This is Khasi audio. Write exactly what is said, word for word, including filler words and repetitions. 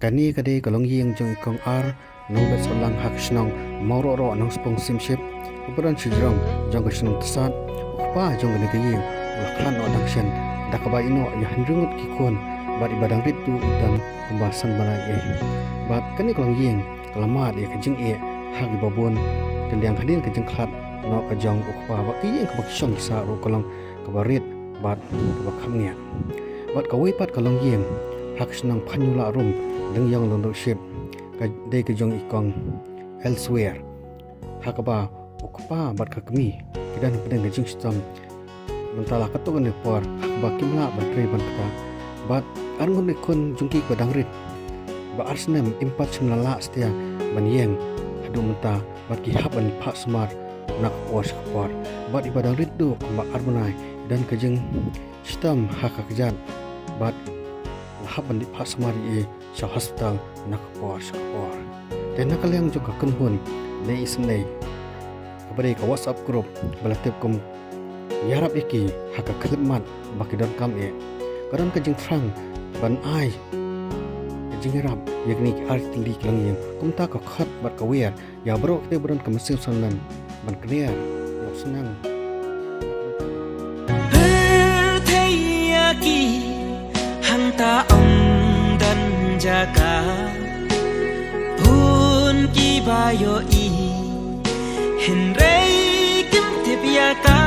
Kane ka dei ka longïing jong i Kong R Nongbet Sohlang ha ka shnong Mawrohroh Nongspung Syiemship, uba don shajrong jong ka shnong Tyrsad. U kpa jong kane ka ïing u la khlad noh dang shen da kaba ïeh noh ïa hynriew ngut ki khun, bad iba dang rit ruh i don kumba san bnai eh. Bad kane ka longïing ka la mad ïa ka jingeh ha kiba bun. Te liang hadien ka jingkhlad noh ka jong u kpa, bad ka ïing kaba ki shong ki sah ruh ka long kaba rit bad kaba kham ngiah. Bad kawei pat ka longïing ha ka shnong Phanñiewlahrum, Lyngiang Lyngdoh Ship, ka dei ka jong i Kong Elsewhere, ha kaba u kpa bad ka kmie ki don hapdeng ka jingshitom. Mynta la katto katne por ha kaba kim lah ban trei ban ktah. Bad arngut ki khun jong ki kiba dang rit, ba ar snem im pat shym la lah satia ban ïeng haduh mynta, bad ki hap ban ïa phah sumar na ka por sha ka por. Bad iba dang rit ruh kumba ar bnai, don ka jingshitom ha ka kjat, bad la hap ban ïa phah sumar ïa i sha hospital na ka por sha ka por. Te na ka liang jong ka kynhun Nei Isynei, kaba dei ka WhatsApp group ba la tip kum Ïarap Ïa Ki ha ka khyllipmat ba ki donkam eh, ka don ka jingthrang ban ai ka jingïarap ïa kine ki ar tylli ki longïing, kumta ka khot bad ka wer ïa baroh kito ba don ka mynsiem sngewlem ban kner ïa u sneng. Pyrthei ïa ki hangta ym don jaka, bun kiba ïohi hynrei kim tip ïa ka.